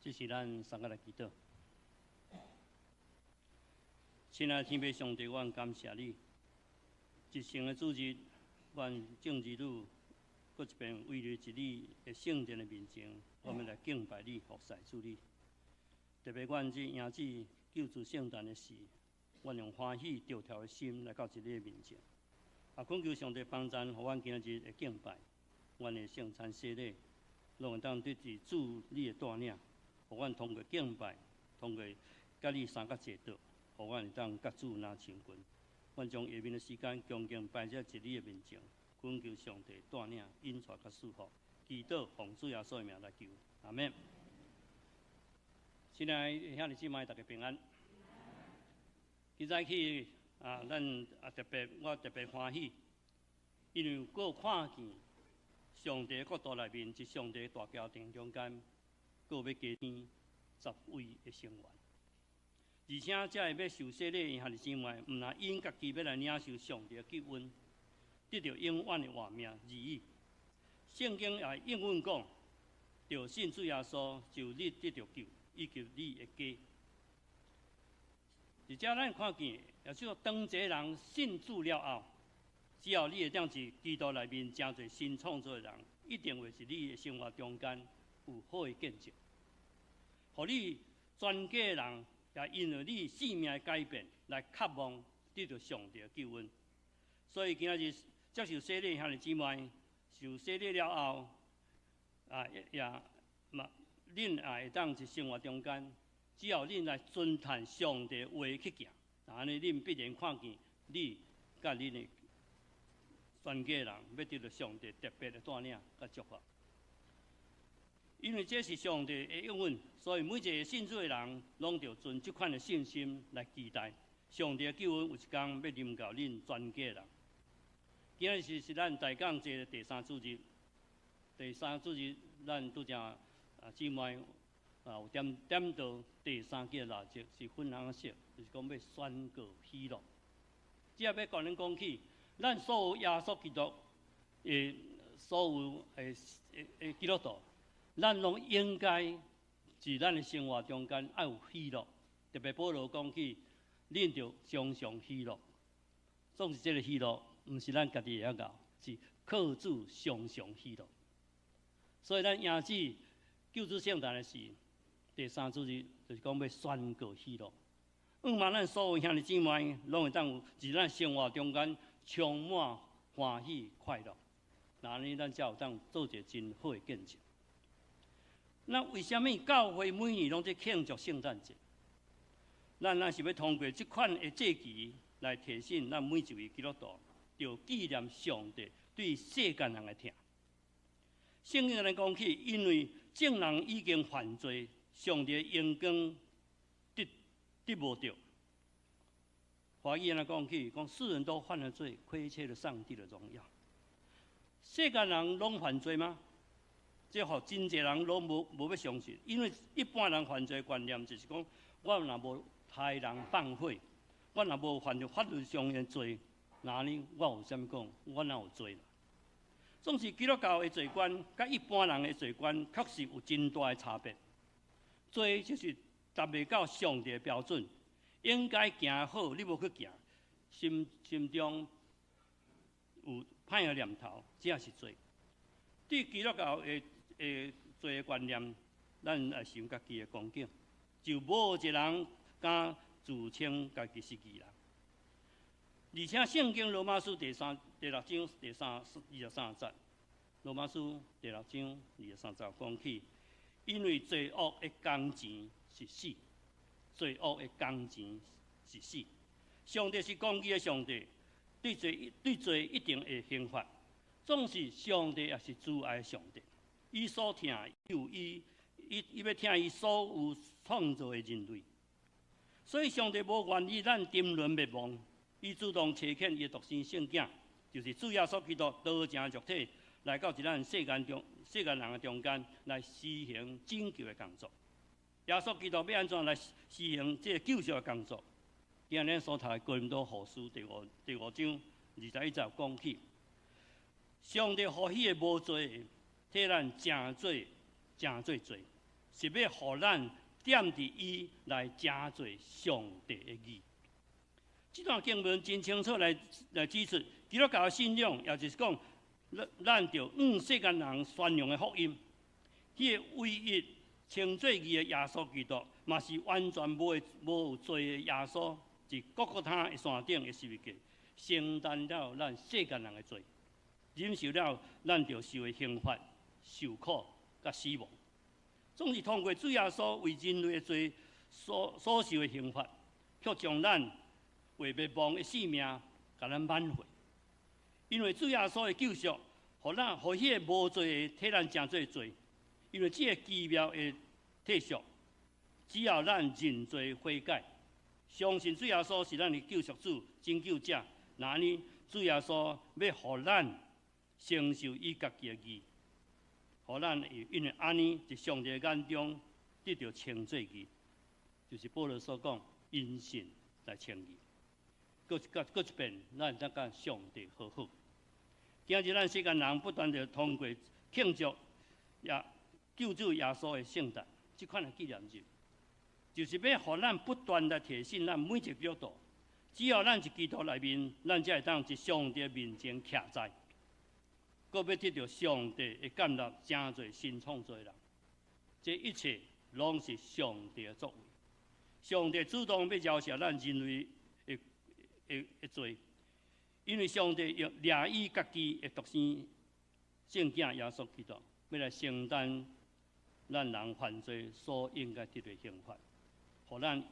這是咱三個來祈禱。親愛的天父上帝，阮感謝你，一生的主日，阮眾兒女閣一遍為了佇你的聖殿的面前，我們來敬拜你、服侍主你。特別阮這迎接救主聖誕的時，阮用歡喜著跳的心來到佇你的面前。啊，懇求上帝幫贊，予阮今日的敬拜，阮的聖餐洗禮，攏會當得佇主你的帶領，予阮通過敬拜，通過佮你相佮坐倒，予阮會當佮主若親近。阮將下面的時間恭敬擺佇你的面前，懇求上帝帶領、引帶佮賜福，祈禱奉主耶穌的名來求，阿門。親愛的兄弟姊妹，大家平安。今早起啊，咱啊特別，我特別歡喜，因為閣看見上帝國度內面，佇上帝大家庭中間，閣欲加添10位的成員。而且，這个欲受洗禮的兄弟姊妹，毋但𪜶家己欲來領受上帝的救恩，得著永遠的活命而已。聖經也應允講，著信主耶穌，就你得著救，以及你的家。而且咱看見，也就是說，當一個人信主了後，只要你會當佇基督內面成做新創造的人，一定會佇你的生活中間有好的見證，予你全家的人也因為你生命的改變來渴望得著上帝的救恩。所以今仔日接受洗禮兄弟姊妹，受洗禮了後，啊也嘛，恁也會當佇生活中間，只要恁來遵趁上帝話去行，按呢恁必然看見你佮恁的全家人欲得著上帝特別的帶領佮祝福。因為這是上帝的應允，所以每一個信主的人，攏著存這款的信心來期待上帝的救恩有一天欲臨到恁全家人。今日是咱大講節的第三主日，第三主日咱拄才啊姊妹啊有點點著第三支蠟燭是粉紅色，就是講欲宣告喜樂。這欲共恁講起，咱所有耶穌基督的所有的基督徒，咱攏應該佇咱的生活中間愛有喜樂。特別保羅講起，恁著常常喜樂。總是這个喜樂，毋是咱家己會曉𠢕，是靠主常常喜樂。所以咱迎接救主聖誕的時，第三主日就是講欲宣告喜樂。向望咱所有兄弟姊妹，攏會當有佇咱生活中間充滿歡喜快樂。那按呢，咱才有當做一個真好的見證。那為啥物教會每年攏佇慶祝聖誕節？咱若是欲通過這款的節期來提醒咱每一位基督徒，著紀念上帝對世間人的疼。聖經來講起，因為眾人已經犯罪，上帝的榮光得無著。華語來講起，講世人都犯了罪，虧缺了上帝的榮耀。世間人攏犯罪嗎？這予真濟人攏無欲相信，因為一般人犯罪觀念就是講，我若無殺人放火，我若無犯著法律上的罪，那呢我有啥物講？我哪有罪？總是基督教的罪觀，佮一般人的罪觀確實有真大的差別。罪就是達袂到上帝的標準，應該行好，你無去行，心中有歹的念頭，這是罪。對基督教的罪的觀念，咱來想家己的光景，就無一人敢自稱家己是義人。而且聖經羅馬書第六章第23節，羅馬書第六章二十三節講起，因為罪惡的工錢是死，罪惡的工錢是死。上帝是公義的上帝，對罪一定會刑罰。總是上帝也是慈愛的上帝，伊所疼有伊，伊欲疼伊所有創造的人類，所以上帝無願意咱沉淪滅亡，伊主動差遣伊的獨生聖子，就是主耶穌基督道成肉體來到這咱世間中世間人的中間來施行拯救的工作。耶穌基督欲按怎來施行這个救贖的工作？今日所讀的哥林多後書第五章21節講起，上帝予彼个無罪的，替咱成做罪，是欲予咱踮佇伊來成做上帝的義。這段經文真清楚來指出，基督教的信仰，也就是講，咱著向世間人宣揚的福音，彼個唯一稱做義的耶穌基督，嘛是完全無有罪的耶穌，佇各各他的山頂的十字架，承擔了咱世間人的罪，忍受了咱著受的刑罰、受苦佮死亡。總是通過主耶穌為人類的罪所受的刑罰，卻將咱會滅亡的性命，共咱挽回。因為主耶穌的救贖，予咱予彼个無罪的替咱成做罪。因為這个奇妙的退贖，只要咱認罪悔改，相信主耶穌是咱的救贖主、拯救者，那呢，主耶穌欲予咱承受伊家己的義，予咱因為按呢，佇上帝眼中得著稱做義，就是保羅所講，因信來稱義。閣一遍，咱才佮上帝和好。今日咱世間人不斷地通過慶祝耶救主耶穌的聖誕，這款的紀念日，就是欲予咱不斷來提醒咱每一個基督徒，只要咱佇基督內面，咱才會當佇上帝面前徛在，閣欲得著上帝的接納，成做新創造的人。這一切攏是上帝的作為，上帝主動欲饒恕咱人類的罪，因為上帝用掠以家己的獨生聖子耶穌基督，欲來承擔咱人犯罪所應該得的刑罰，予咱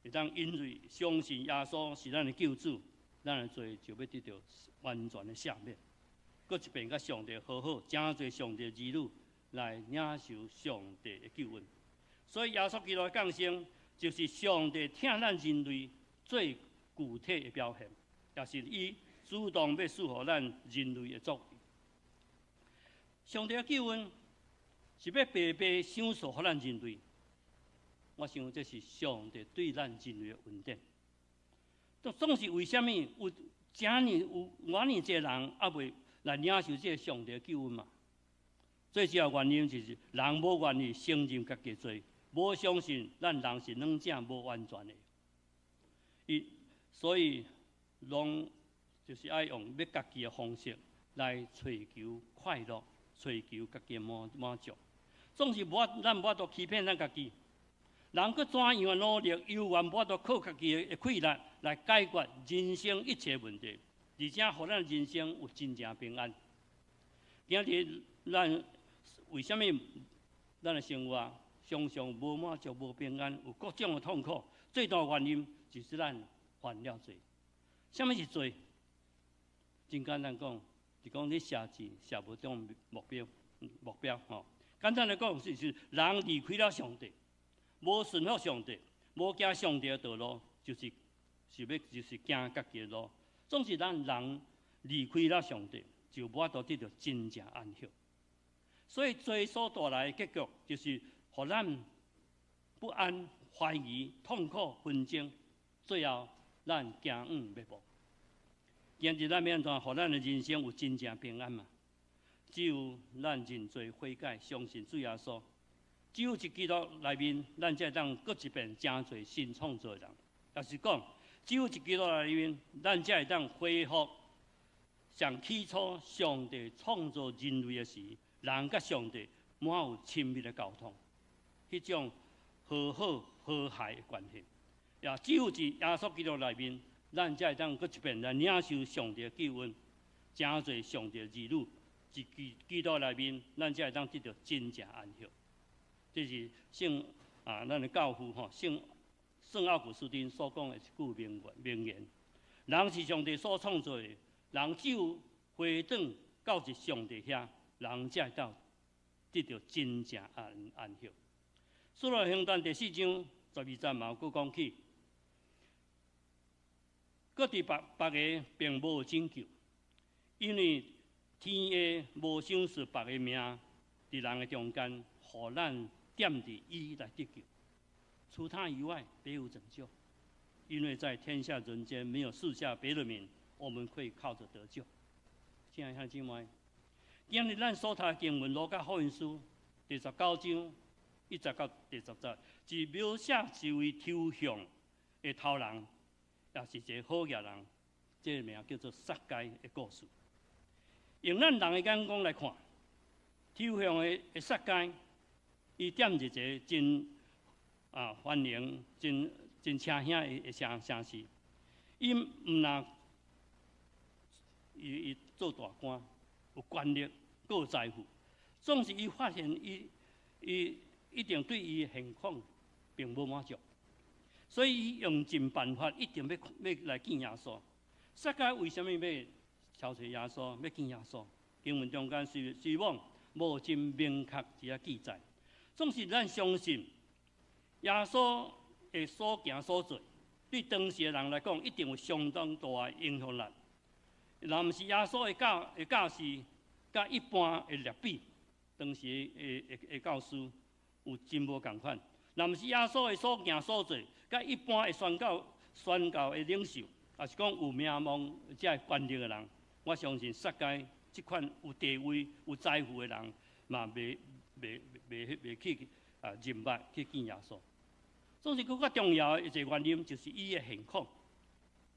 會當因為相信耶穌是咱的救主，咱的罪就欲得著完全的赦免。閣一遍佮上帝和好，成做上帝兒女來領受上帝的救恩。所以耶穌基督的降生，就是上帝疼咱人類最具體的表現，也是伊主動欲賜予咱人類的作為。上帝的救恩是欲白白賞賜予咱人類，我想這是上帝對咱人類的恩典。總是為啥物有遮爾有偌爾濟人猶未來領受這个上帝的救恩嘛？最主要原因就是人無願意承認家己的罪，無相信咱人是軟正無完全的。伊所以攏就是愛用欲家己的方式來揣求快樂，揣求家己的滿足。總是無法，咱無法度欺騙咱家己。人閣怎樣努力，猶原無法度靠家己的氣力來解決人生一切問題，而且予咱人生有真正平安。今日咱為啥物咱的生活常常無滿足、無平安，有各種的痛苦？最大原因就是咱犯了罪。啥物是罪？真簡單講，就講你射箭射無中目標吼。簡單來講，就是人離開了上帝，無順服上帝，無行上帝的道路，就是欲就是行家己的路。總是咱人離開了上帝，就無法度得著真正安息。所以罪所帶來的結局，就是予咱不安、懷疑、痛苦、紛爭，最後咱走向滅亡。今日咱欲按怎，予咱的人生有真正平安嘛？只有咱認罪悔改，相信主耶穌。只有佇基督內面，咱才會當閣一遍成做新創造的人。也是講，只有佇基督內面，咱才會當恢復上起初上帝創造人類的時，人佮上帝滿有親密的溝通，彼種和好和諧的關係。也只有佇耶穌基督內面，咱才會當閣一遍來領受上帝的救恩，成做上帝的兒女。佇基督內面，咱才會當得著真正安息。這是聖啊，咱的教父吼，聖奧古斯丁所講的一句名言：人是上帝所創造的，人只有回轉到佇上帝遐，人才會當得著真正安息。使徒行傳第四章十二節嘛有閣講起，閣佇別个並無拯救，因為天下無賞賜別个名，佇人的中間，予咱踮佇伊來得救。除他以外，別無拯救。因為在天下人間沒有賜下別的名，我們可以靠著得救。親愛兄姊妹，今日咱所讀的經文《路加福音書》第19章1節到第10節，是描寫一位抽象的頭人，也是一個好額人，這個名叫做撒該的故事。用咱人的眼光來看，抽象的撒該，伊踮佇一個真繁榮、真真車興的城市，伊毋若伊做大官，有權力，閣有財富，總是伊發現伊一定對伊現況並無滿足，所以伊用盡辦法一定欲來見耶穌。撒該為啥物欲尋找耶穌，欲見耶穌？經文中間雖罔無真明確佇遐記載，總是咱相信耶穌的所行所做，對當時的人來講，一定有相當大的影響力。若毋是耶穌的教示，佮一般的拉比，當時的教師有真無仝款。若毋是耶穌的所行所做，佮一般的宣教的領袖，抑是講有名望這个權力的人，我相信撒該這款有地位、有財富的人，嘛袂去認捌去見耶穌。總是閣較重要的一個原因，就是伊的現況。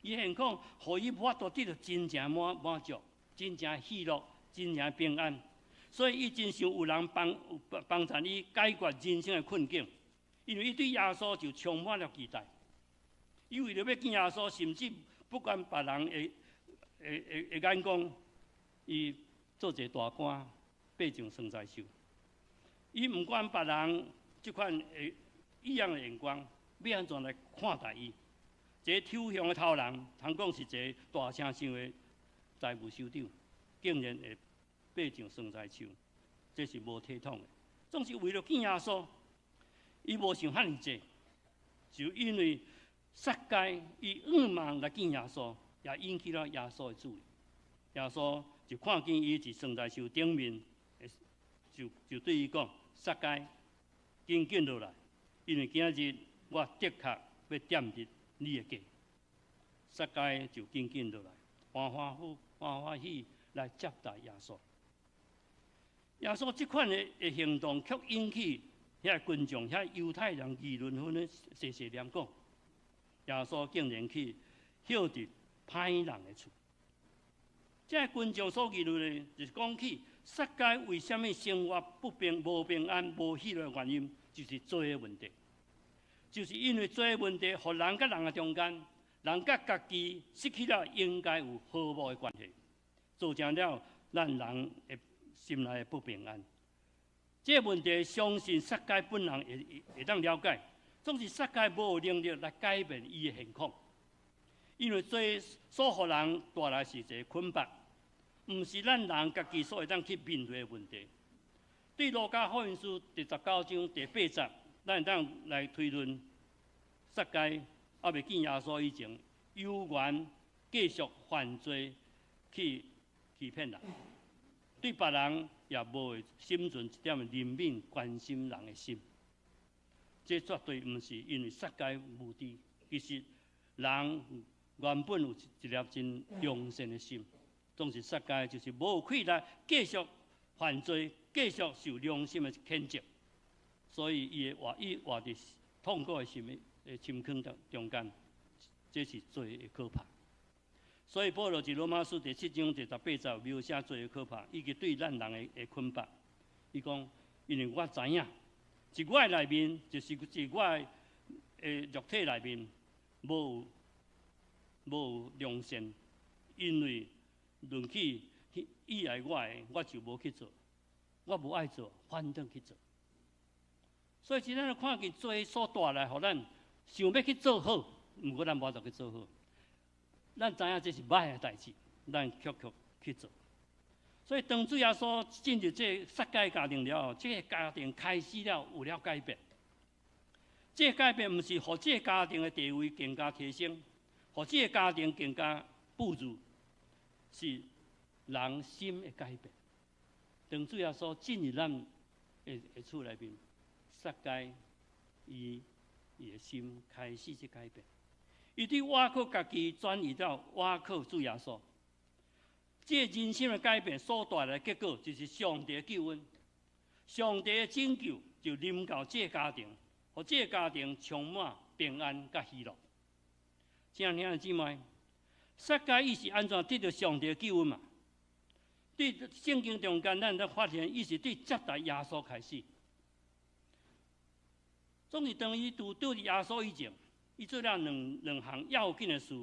伊現況，予伊無法度得著真正滿足、真正喜樂、真正平安。所以伊真想有人幫助伊解決人生的困境，因為伊對耶穌就充滿了期待。伊為著欲見耶穌，甚至不管別人的眼光，伊做一個大官，爬上桑棑樹。伊毋管別人這款的異樣的眼光，欲按怎來看待伊。一個抽象的頭人，通講是一個大城市的財務首長，竟然會爬上桑棑樹，這是無體統的。總是為著見耶穌，伊無想遐爾濟，就因為撒該伊向望來見耶穌，也引起了耶穌的注意。耶穌就看見伊佇桑棑樹頂面，就對伊講：撒該，緊緊落來，因為今日我的確欲踮佇你的家。撒該就緊緊落來，歡歡喜來接待耶穌。耶穌這款的行動，卻引起遐群眾、遐猶太人議論紛紛，細細念講，耶穌竟然去歇佇歹人的厝。這群眾所議論的，就是講起撒該為啥物生活無平安、無喜樂的原因，就是罪的問題。就是因為罪的問題，予人佮人的中間，人佮家己失去了應該有和睦的關係，造成了咱人的心內的不平安。這個問題，相信撒該本人會當了解，總是撒該無能力來改變伊的現況，因為罪所予人帶來是一個捆綁，毋是咱人家己所會當去面對的問題。對路加福音書第19章第8節，咱會當來推論，撒該猶未見耶穌以前，有緣繼續犯罪去欺騙人，對別人也無心存一點憐憫關心人的心。這絕對毋是因為撒該無知，其實人原本有一粒真良善的心，總是撒該就是無氣力繼續犯罪，繼續受良心的譴責，所以伊活佇痛苦的心的深坑中間，這是罪的可怕。所以保羅佇羅馬書第7章第18節描寫罪的可怕，以及對咱人的捆綁。伊講，因為我知影，佇我內面，就是佇我的肉體內面，無良善，因為論起喜愛我的，我就無去做；我無愛做，反轉去做。所以，今咱看見罪所帶來，予咱想欲去做好，毋過咱無法度去做好。咱知影這是歹的代誌，咱卻去做。所以，當主耶穌進入這個撒該家庭了後，這個家庭開始了有了改變。這個改變毋是予這個家庭的地位更加提升，予這個家庭更加富足，是人心的改變。當主耶穌進入咱的厝內面，撒該伊的心開始去改變。伊對倚靠家己轉移到倚靠主耶穌。這個人心的改變所帶來的結果，就是上帝的救恩、上帝的拯救、就臨到這個家庭，予這個家庭充滿平安佮喜樂。親愛兄弟姊妹，撒該伊是按怎得著上帝的救恩嘛？佇聖經中間，咱才發現伊是對接待耶穌開始。總是當伊拄著耶穌以前，伊做了兩項要緊的事，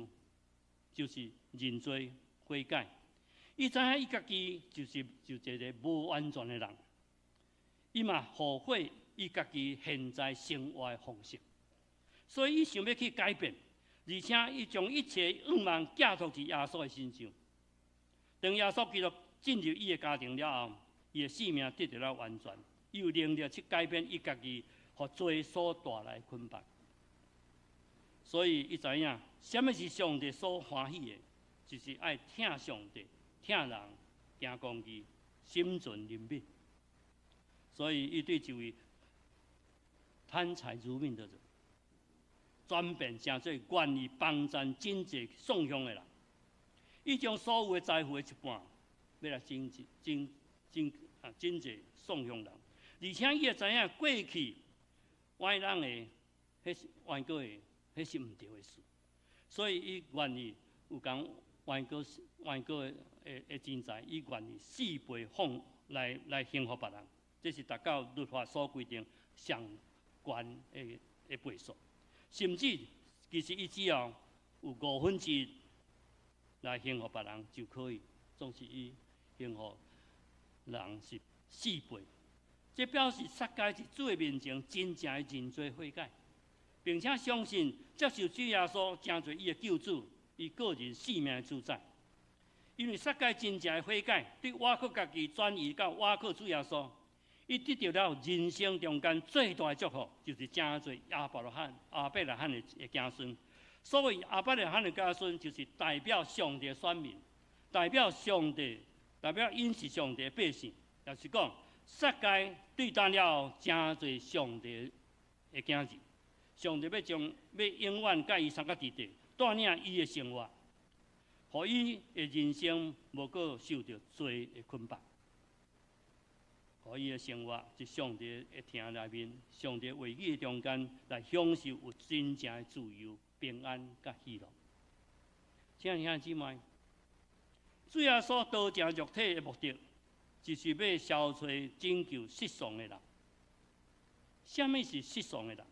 就是認罪悔改。伊知影伊家己就是就一个無完全的人，伊嘛後悔伊家己現在生活的方式，所以伊想欲去改變，而且伊將一切願望寄託佇耶穌的身上。當耶穌基督進入伊的家庭了後，伊的生命得著了完全，伊有能力去改變伊家己，予罪所帶來的捆綁。所以伊知影，啥物是上帝所歡喜的，就是愛疼上帝、疼人、行公義、心存憐憫。所以伊對一位貪財如命的人，轉變成做願意幫贊真濟送向的人。伊將所有的財富的一半，欲來拯救、拯拯啊拯濟送向人，而且伊會知影過去歪人的，彼是冤過的，彼是毋對的事，所以伊願意有共冤過冤過的錢財，伊願意四倍奉來還予別人，這是達到律法所規定上懸的倍數，甚至其實伊只要有五分之一來還予別人就可以，總是伊還予人是四倍。這表示撒該佇主的面前真正的認罪悔改，並且相信接受主耶穌成做伊的救主，伊個人性命的主宰。因為撒該真正的悔改，對倚靠家己轉移到倚靠主耶穌，伊得著了人生中間最大的祝福，就是成做亞伯拉罕、亞伯拉罕的子孫。所謂亞伯拉罕的子孫，就是代表上帝的選民，代表上帝，代表𪜶是上帝的百姓，也是講，撒該對當了後，成做上帝的囝兒，上帝欲將欲永遠佮伊相佮佇地，帶領伊的生活，予伊的人生無閣受著罪的捆綁，予伊的生活佇上帝的疼內面，上帝話語的中間來享受有真正的自由、平安佮喜樂。親愛兄弟姊妹，主耶穌道成肉體的目的，就是欲召揣拯救失喪的人。啥物是失喪的人？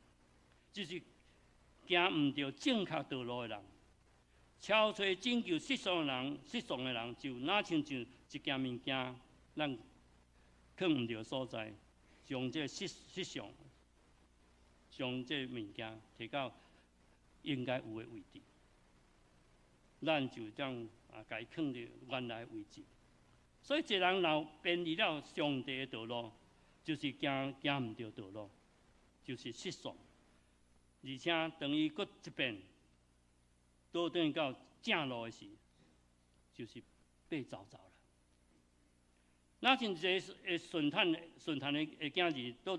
就是行毋著正確道路的人。召揣拯救失喪的人，失喪的人就若親像一件物件，咱囥毋著所在，將這失喪，將這物件提到應該有的位置，咱就這樣啊，共伊囥佇原來位置。所以，一個人若偏離了上帝的道路，就是行毋著道路，就是失喪。而且，當伊閣一遍倒轉到正路的時，就是爬走走啦。若像一个會順趁的囝兒，倒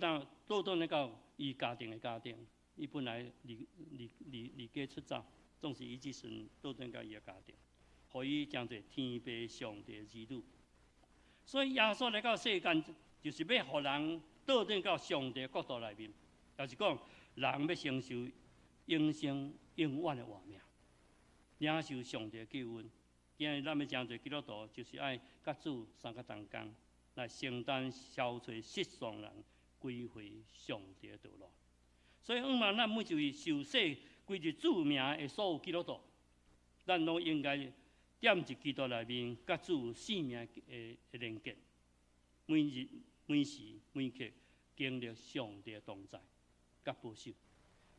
轉到伊家庭的家庭，伊本來離家出走，總是伊這時倒轉到伊的家庭，予伊成做天父上帝的兒女。所以耶穌來到世間，就是欲予人倒轉到上帝國度內面，就是講人欲承受永生永遠的活命，領受上帝的救恩。今日咱欲成做基督徒，就是愛佮主相佮同工，來承擔召揣失喪人歸回上帝的道路。所以，向望咱每一位受洗歸入主名的所有基督徒，咱攏應該踮佇基督內面，佮主有生命的連結，每日每時每刻經歷上帝的同在佮保守，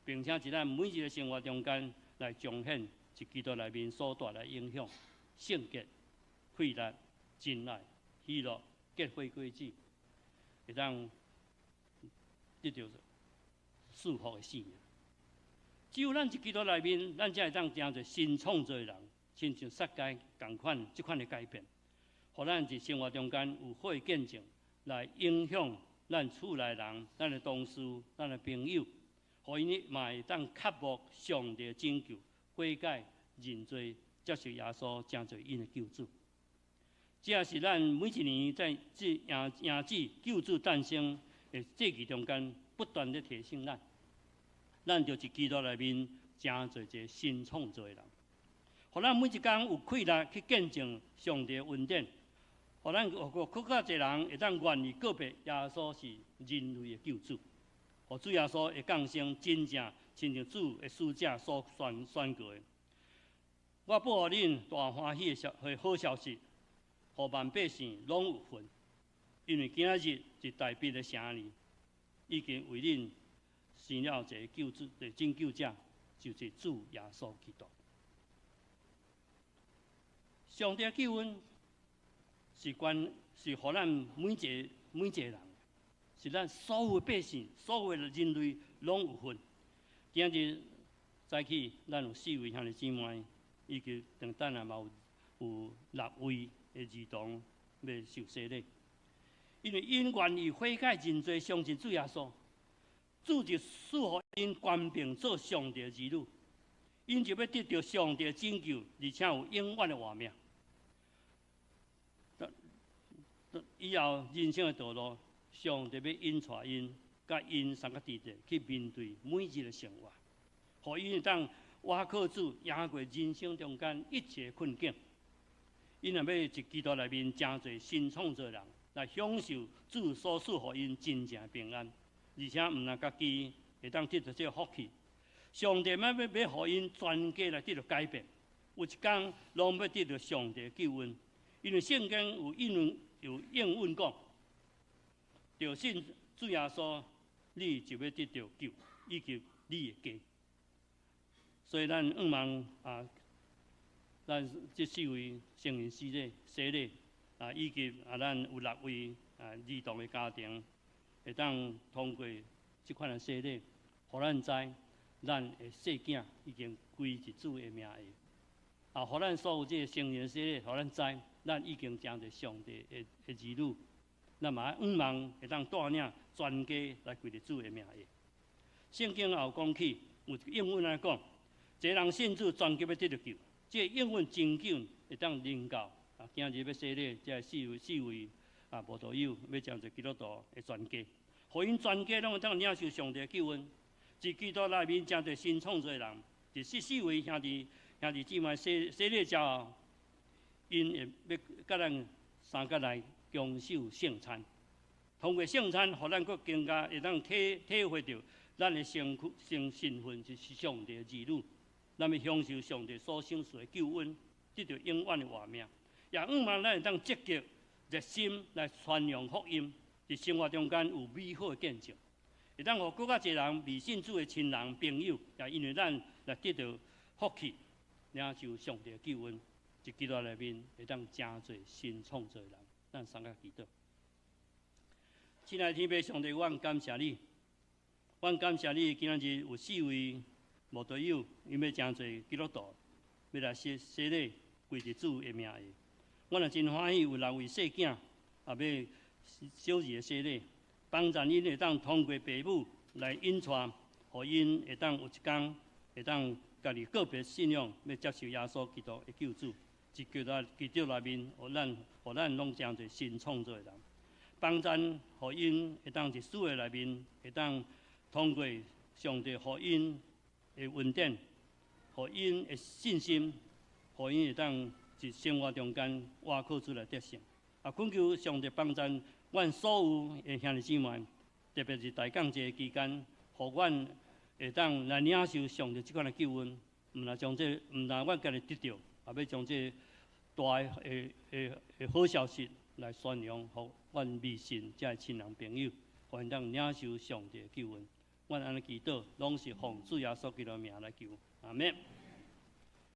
並且佇咱每日的生活中間來彰顯佇基督內面所帶來影響，聖潔、快樂、真愛、喜樂、結花果子，會當得著祝福的生命。只有咱佇基督內面，咱才會當成做新創造的人，親像撒該仝款這款的改變，予咱佇生活中間有好的見證，來影響咱厝內人、咱的同事、咱的朋友，予𪜶嘛會當渴慕上帝的拯救、悔改、認罪、接受耶穌，成做𪜶的救主。這也是咱每一年在這迎子救主誕生的祭祀中間不斷咧提醒咱，咱就是基督內面成做一个新創造的人。予咱每一工有氣力去見證上帝的恩典，予咱有閣較濟人會當願意告白耶穌是人類的救主，予主耶穌的降生真正親像主的使者所宣告的。我報予恁大歡喜的好消息，予萬百姓攏有份，因為今仔日佇大衛的城裡，已經為恁生了一个救主的拯救者，就是主耶穌基督。上帝的救恩是關是予咱每一个每一个人，是咱所有百姓、所有的人類攏有份。今日早起，咱有四位兄弟姊妹，以及等等仔嘛有六位的兒童欲受洗禮。因為𪜶願意悔改認罪，相信主耶穌，主就賜予𪜶權柄做上帝的兒女，𪜶就欲得著上帝的拯救，而且有永遠的活命。以後人生的道路，上帝欲引帶𪜶，佮𪜶三個弟弟去面對每日的生活，予𪜶會當倚靠主，贏過人生中間一切困境。𪜶若欲佇基督內面成做新創造人，來享受主所賜予𪜶真正平安，而且毋但家己會當得著這個福氣，上帝欲予𪜶全家來得著改變，有一工攏欲得著上帝救恩，因為聖經有應允有應允講，著信主耶穌，你就欲得著救，以及你的家。所以咱向望啊，咱這四位成人洗禮、洗禮啊，以及啊，咱有六位啊兒童的家庭，會當通過這款的洗禮，予咱知咱的細囝已經歸佇主的名下。啊，予咱所有這个成人洗禮，予咱知咱已經成做上帝的兒女。咱嘛向望會當帶領全家來歸佇主的名下。聖經也有講起，有應允來講，一个人信主，全家欲得著救。這個應允真緊會當臨到啊！今日欲洗禮，這四位啊，慕道友欲成做基督徒的全家，予𪜶全家攏會當領受上帝的救恩，佇基督內面成做新創造的人。佇四位兄弟姊妹洗禮之後，𪜶會欲佮咱相佮來共守聖餐。通過聖餐，予咱閣更加會當體會著咱的身軀、身份是上帝的兒女，咱欲享受上帝所賞賜的救恩，得著永遠的活命。也向望咱會當積極熱心來傳揚福音，佇生活中間有美好的見證，會當予閣較濟人未信主的親人朋友，也因為咱來得著福氣，領受上帝的救恩，佇基督內面會當成做新創造的人。咱相佮祈禱。親愛的天父上帝，阮感謝你，阮感謝你，今仔日有四位慕道友，𪜶欲成做基督徒，欲來洗禮歸佇主的名下。阮也真歡喜有六位細囝，也欲小兒的洗禮，幫助𪜶會當通過父母來引帶，予𪜶會當有一工會當家己告別信仰，欲接受耶穌基督的救主，佇基督內面，予咱攏成做新創造的人。幫助予𪜶會當佇主的內面，會當通過上帝予𪜶的恩典，予𪜶的信心，予𪜶會當佇生活中間倚靠主來得勝。啊，懇求上帝幫助阮所有的兄弟姊妹，特別是大降節期間，予阮會當來領受上帝這款的救恩，毋但將這，毋但阮家己得著，也欲將這大的好消息來宣揚，予阮未信這親人朋友，予𪜶當領受上帝的救恩。阮按呢祈禱，攏是奉主耶穌基督的名來求，阿們。